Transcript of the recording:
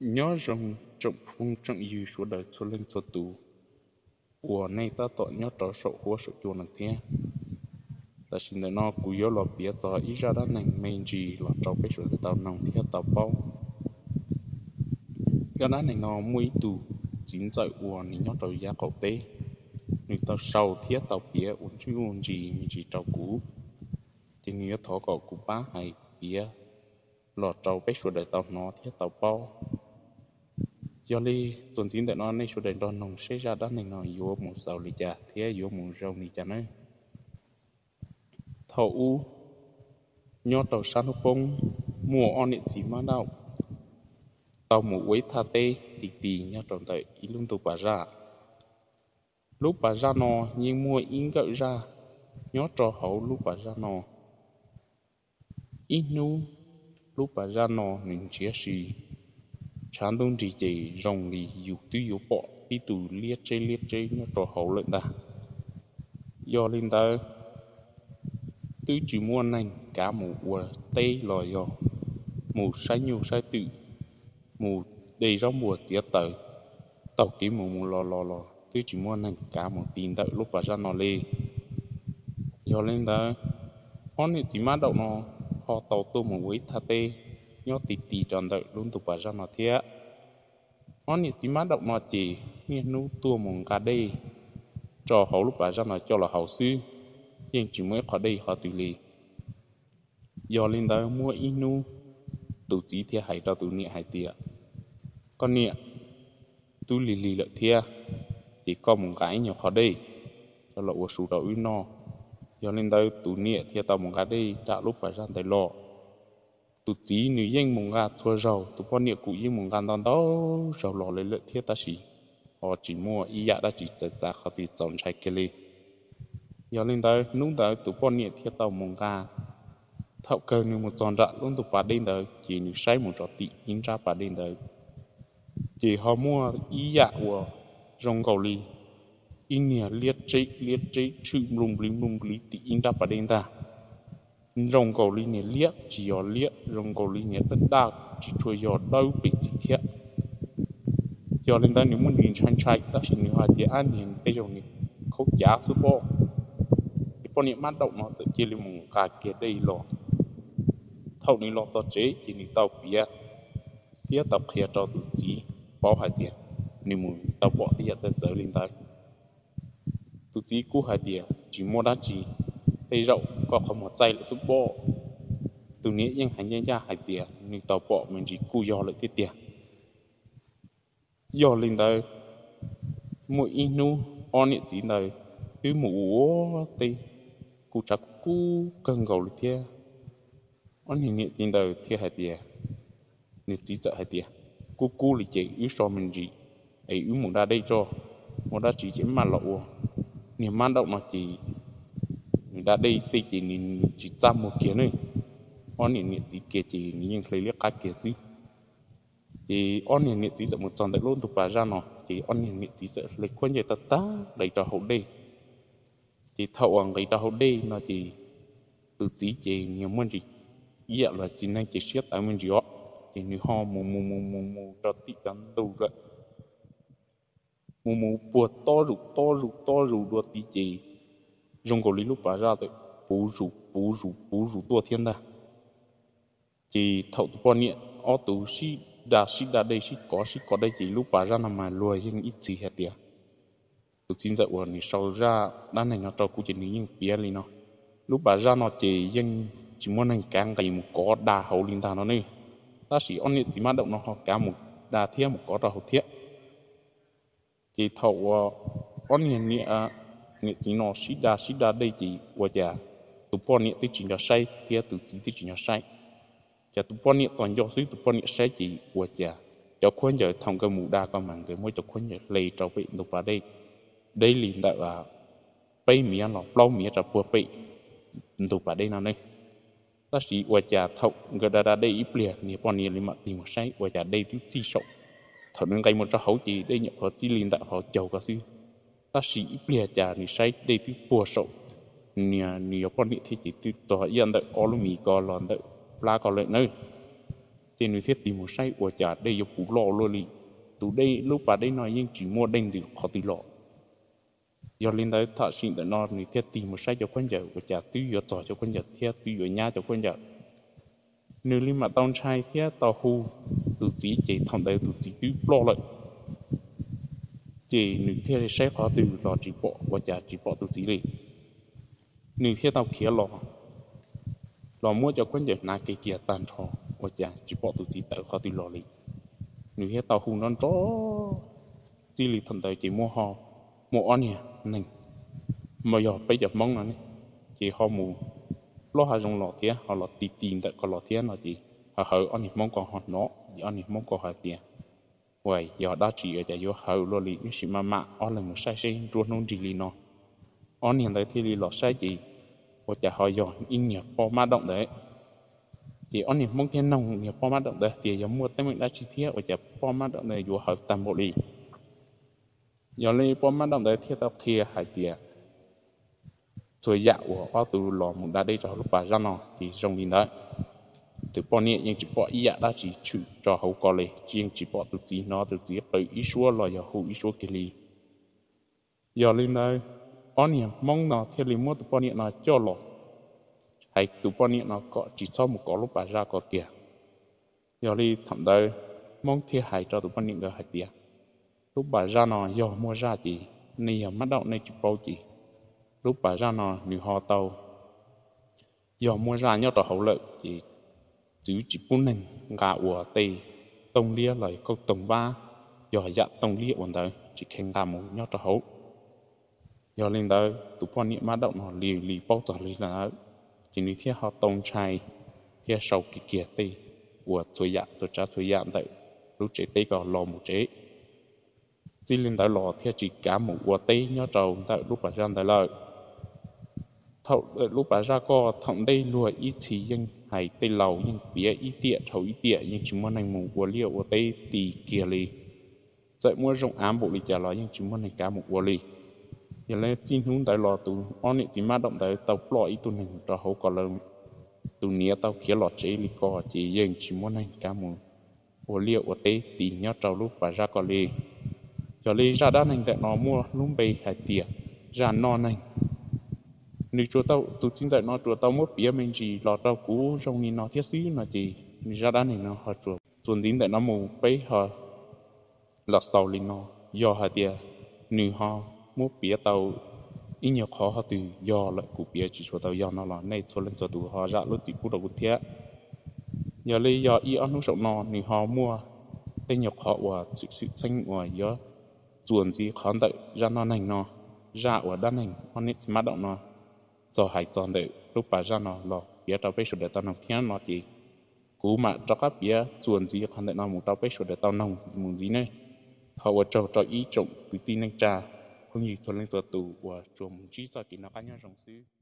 Nyob zoo tsoom phooj tsoom ywg sawv daws txhua leej txhua tus uas nej tab tom nyob rau saum huab saum cua no thiab. Tam sim ntawm no kuv yuav los piav txog ib zaj dab neeg me ntsis los rau peb sawv daws tau noog thiab tau paub. Zaj dab neeg no muaj ib tug txiv ntxawm uas nws nyob rau yav qaum teb, nws tau sau thiab tau piav ua ntsuj ua ntsis me ntsis rau kuv, ces nws yuav thov kom kuv pab hais piav los rau peb sawv daws tau hnov thiab tau paub. Yog li, txuas ntxiv ntawm no nej sawv daws nrog noog seb zaj dab neeg no yuav mus xaus li cas thiab yuav mus zoo li cas nawb. Thaum ub, nyob rau sab hnub poob, muaj ob niam txiv mab dauj tau mus ua ib thaj teb ti ti nyob rau ntawm ib lub ntuj pas zaj. Lub pas zaj no yeej muaj ib nkawm zaj nyob rau hauv lub pas zaj no. Ib hnub, lub pas zaj no nws nrhiav si, tshav ntuj nrig ces zoo li yus twb yuav pom tib tug liab tseb liab tseb nyob rau hauv lawm ntag. Yog li ntawd, twb tsis muaj neeg kav mus ua teb los yog mus saib nyuj saib twm, mus de zaub npua txiav taws, taug kev mus mus los los los twb tsis muaj neeg kav mus ti ntawm lub pas zaj no li. Yog li ntawd, ob niam txiv mab daum no ho tau tuaj mus ua ib thaj teb nyob ti ti rau ntawm lub ntuj pas zaj no thiab. Ob niam txiv mab daum no ces niaj hnub tuaj mus nqa dej rau hauv lub pas zaj no coj los haus xwb, yeej tsis muaj ib qho dej qhov twg li. Yog li ntawd, muaj ib hnub tus txiv thiaj hais rau tus niam hais tias, Koj niam, twb lig lig lawm thiab, ces koj mus nqa ib nyuag qho dej coj los ua su rau wb noj. Yog li ntawd, tus niam thiaj tau mus nqa dej nram lub pas zaj ntawd los. Tus txiv nws yeej mus nqa txhua zaug, tus poj niam kuj yeej mus nqa ntau ntau zaug los li lawm thiab, tab sis ho tsis muaj ib yam dab tsi txawv txav qhov twg txaus ntshai kiag li. Yog li ntawd, hnub ntawd tus poj niam thiaj tau mus nqa. Thaum kawg nws mus txog nram lub ntuj pas dej ntawd, ces nws saib mus rau tim ib nrab pas dej ntawd, ces ho muaj ib yam uas zoo nkaus li ib niag liab tseb liab tseb tshwm nplooj npliv nplooj npliv tim ib nrab pas dej ntag. Zoo nkaus li niag liab tsis yog liab, zoo nkaus li niag daj daj tsis tshua yog dawb pes txig thiab. Yog li ntawd, nws muaj ntsis ntshai ntshai, tab sis nws hais tias, Ab, niag tej zaum niag khaub cav xwb pob. Ces poj niam mab daum no txawm cia li mus nqa kiag dej los. Thaum nws los txog tsev, ces nws tau piav thiab tau qhia rau tus txiv paub hais tias nws mus tau pom tej yam txawv txawv li ntawd. Tus txiv kuj hais tias, Tsis muaj dab tsi, tej zaum koj qhov muag txaij lawm xwb pob. Tus niam yeej hais ncaj ncaj hais tias nws tau pom me ntsis kuj yog lawm thiab tiag. Yog li ntawd, muaj ib hnub ob niam txiv ntawd twb mus ua teb, kuj tshav kub kub kawg nkaus li thiab. Ob niag niam txiv ntawd thiaj hais tias, nws txiv txawm hais tias, Kub kub li ces wb so me ntsis es wb mus da dej tso, muaj dab tsi ces maj los ua. Niag mab daum no ces nws da dej tej ces nws tsis txaj muag kiag ne. Ob niam niam txiv kiag ces nws yeej hle liab qab kiag xwb. Ces ob niag niam txiv txawm mus txog ntawm lub ntug pas zaj no, ces ob niag niam txiv txawm hle khaub ncaws tag tag nqis rau hauv dej. Ces thaum uas nqis rau hauv dej no ces tus txiv ces nws muaj ntsis ib yam los txiv neej ces siab tawv me ntsis os, ces nws ho mus mus mus mus mus rau tim cov ntug lawm, mus mus puag tob zus tob zus tob zus dua tid ces zoo nkaus li lub pas zaj txawm puv zus puv zus puv zus tuaj thiab ntag. Ces thaum tus poj niam ob tug sib da sib da dej sib kov sib kov dej ces lub pas zaj no mas luag yeej ib txhis hais tias, tus txiv ntxawm uas nws sau zaj dab neeg no rau kuv ces nws yeej piav li no. Lub pas zaj no ces yeej tsis muaj neeg kav nqis mus kov da hauv li ntag no ne, tab sis ob niam txiv mab daum no ho kav mus da thiab mus kov rau hauv thiab. Ces thaum uas ob niag niam txiv no sib da sib da dej ces ua cas tus poj niam twb tsis nco saib thiab tus txiv twb tsis nco saib. Ces tus poj niam tos nco xwb, tus poj niam saib ces ua cas cov khaub ncaws thaum nkawd mus da ko mas nkawd muab cov khaub ncaws hle rau pem ntug pas dej, deb li ntawm peb miav los plaub miav rau puag pem ntug pas dej no ne. Tab sis ua cas thaum nkawd da da dej ib pliag niag poj niam li mam tig mus saib ua cas dej twb txij saum, thaum nws nqes mus rau hauv ces dej nyuam qhuav txij li ntawm hauv caug ko xwb. Tab sis ib pliag cas nws saib dej twb puag saum, nws yog poj niam thiab ces twb txog ib yam ntawm ob lub mis ko los ntawm plab ko lawm nawb. Ces nws thiaj tig mus saib ua cas dej yuav puv loj luaj li. Tus dej, lub pas dej no yeej tsis muaj dej ntws qhov twg los. Yog li ntawd, tam sim ntawm no nws thiaj tig mus saib cov khaub ncaws ua cas twb yuav txog cov khaub ncaws thiab twb yuav nyab cov khaub ncaws. Nws li mam tau ntshai thiab tau hu tus txiv, ces thaum ntawd tus txiv twb ploj lawm. Ces nws thiaj li saib qhov twg los tsis pom, ua cas tsis pom tus txiv li. Nws thiaj tau khiav los, los muab cov khaub ncaws hnav kiag kiag tag nrho, ua cas tsis pom tus txiv tawm qhov twg los li. Nws thiaj tau hu nrov nrov. Txij li thaum ntawd ces muaj ho, muaj ob niag neeg, mas yog peb cov Hmoob no ne, ces ho mus plob hav zoov los thiab ho los ti ti ntawm ko los thiab no ces ho hawv ob niag Hmoob ko ho hnov, ces ob niag Hmoob ko hais tias, Uas yog dab tsi ua cas yuav hawv luaj li, wb sim maj mam ob leeg mus saib seb nruab hnub nrig li no. Ob niag ntawd thiaj li los saib ces ua cas ho yog ib niag poj mab daum ntawd. Ces ob niag Hmoob thiaj noog niag poj mab daum ntawd tias yog muaj teeb meem dab tsi thiab ua cas poj mab daum ntawd yuav hawv tag npaum li. Yog li poj mab daum ntawd thiaj tau qhia hais tias txhua yam uas ob tug los mus da dej rau hauv lub pas zaj no ces zoo li ntawd. Tus poj niam yeej tsis pom ib yam dab tsi tshwm rau hauv ko li, yeej tsis pom tus txiv hnov tus txiv qw ib suab los yog hu ib suab kiag li. Yog li ntawd, ob niag Hmoob no thiaj li muab tus poj niam no coj los, hais tus poj niam no kom tsis txhob mus kov lub pas zaj ko kiag. Yog li thaum ntawd Hmoob thiaj hais rau tus poj niam ntawd hais tias, Lub pas zaj no yog muaj zaj ces nej yog mab daum nej tsis paub ces lub pas zaj no nws ho tau yog muaj zaj nyob rau hauv lawm ces txwv tsis pub neeg nqa ua tej tooj liab los yog kauj toog vab, yog yam tooj liab ua ntawd tsis kheev nqa mus nyob rau hauv. Yog li ntawd tus poj niam mab daum no li li paub txog li ntawd, ces nws thiaj ho tau ntshai thiab sau kiag kiag tej uas txhua yam txhua tsav txhua yam ntawm lub tsev teb ko los mus tsev. Txij li ntawd los thiaj tsis kav mus ua teb nyob rau ntawm lub pas zaj ntawd lawm. Thaum lub pas zaj ko thaum ntej luag ib txhis yeej hais tej laus yeej piav ib tiam dhau ib tiam, yeej tsis muaj neeg mus ua liaj ua teb ti kiag li. Txawm muaj zoo av npaum li cas los yeej tsis muaj neeg kav mus ua li. Yog li txij hnub ntawd los tus ob niam txiv mab daum ntawd tau ploj ib tug neeg rau hauv ko lawm, tus niam tau khiav los tsev li ko ces yeej tsis muaj neeg kav mus ua liaj ua teb ti nyob rau lub pas zaj ko li. Yog li zaj dab neeg ntawm no muaj lub npe hais tias zaj noj neeg. Nws tsuas tau, tus txiv ntxawm no tsuas tau muab piav me ntsis los rau kuv zoo li no thiab xwb no ces nws zaj dab neeg no ho tsuas txuas ntxiv ntawm no mus peb ho los xaus li no. Yog hais tias nws ho muab piav tau ib nyuag qhov ho twg yog lawm kuv piav tsis tshua tau yog no los nej txhua leej txhua tus ho zam lub txim pub rau kuv thiab. Yog li yog ib ob hnub saum no nws ho muaj tej nyuag qhov uas txwm xwm txheej uas yuav txuas ntxiv qhov ntawm zaj noj neeg no, zaj uas dab neeg ob niam txiv mab daum no txog hais txog ntawm lub pas zaj no los piav rau peb sawv daws tau noog thiab no ces kuv mam rov qab piav txuas ntxiv qhov ntawm no mus rau peb sawv daws tau noog mus ntxiv ne. Thov ua tsaug rau ib tsoom kwv tij neej tsa phooj ywg txhua leej txhua tus uas tsuas mus ntsib txoj kev noj qab nyob zoo xwb.